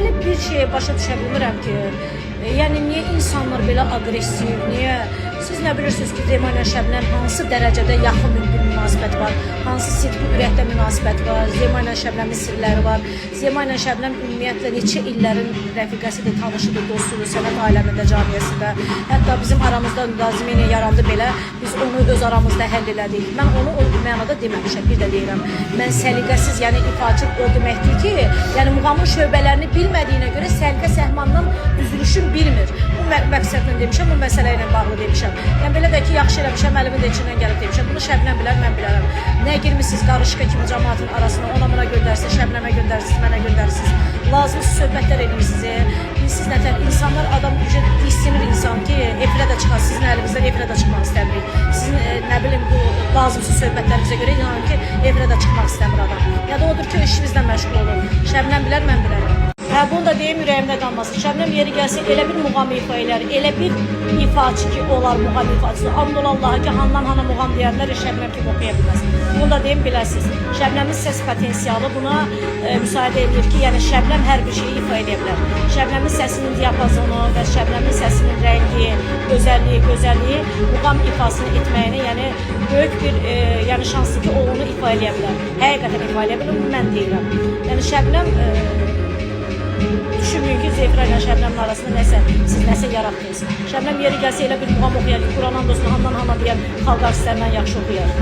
Deməli bir şeyə başa düşə bilmirəm ki, yəni niyə insanlar belə aqressiv, niyə siz nə bilirsiniz ki, Zema ilə Şəbnəm hansı dərəcədə yaxın bir münasibət var, hansı sidqi ürəkdə münasibət var, Zema ilə Şəbnəmin sirləri var. Zema ilə Şəbnəm ümumiyyətlə neçə illərin rəfiqəsidir, tanışıdır, dostudur sənət aləmində, cəmiyyətində. Hətta bizim aramızda mülaziməyə yarandı belə, biz onu öz aramızda həll elədik. Mən onu o mənada deməmişəm, bir də deyirəm. Mən səliqəsiz, yəni ifaçı o deməkdir ki, yəni muğamın şöbələrini bilmədiyinə görə səliqə səhmandan düzülüşün bilmir. Bu məqsədlə demişəm, bu məsələ ilə bağlı demişəm. Yəni belə də ki, yaxşı eləmişəm, əlimin də içindən gəlib demişəm. Bunu Şəbnəm bilər, mən bilərəm. Nə girmisiniz qarışqa kimi cəmaatın arasına, ona buna göndərsiniz, Şəbnəmə göndərsiniz, mənə göndərsiniz. Lazımsız söhbətlər edirsiniz. Bilirsiniz nətər insanlar adam hissinir insan ki, efirə də çıxar, sizin əlinizdən efirə də çıxmaq istəmirik. Sizin nə bilim bu lazımsız söhbətlərinizə görə inanın ki, efirə də çıxmaq istəmir adam. Ya da odur ki, işimizlə məşğul olur. Şəbnəm bilər, mən bilərəm. Hə, bunu da deyim ürəyimdə qalmasın. Şəbnəm yeri gəlsə elə bir muğam ifa elər, elə bir ifaçı ki, olar muğam ifaçısı. And ol Allaha ki, handan hana muğam deyərlər, Şəbnəm kimi oxuya bilməz. Bunu da deyim biləsiniz. Şəbnəmin səs potensialı buna müsaid edir ki, yəni Şəbnəm hər bir şeyi ifa edə bilər. Şəbnəmin səsinin diapazonu və Şəbnəmin səsinin rəngi, özəlliyi, gözəlliyi muğam ifasını etməyinə, yəni böyük bir yəni şanslı ki, o onu ifa eləyə bilər. Həqiqətən ifa eləyə bilər, bunu mən deyirəm. Yəni Şəbnəm düşünməyin ki, Zefra ilə Şəbnəmin arasında nəsə, siz nəsə yaratdınız. Şəbnəm yeri gəlsə elə bir muğam oxuyar ki, Quran and olsun, handan hana deyən xalq artistlərindən yaxşı oxuyar.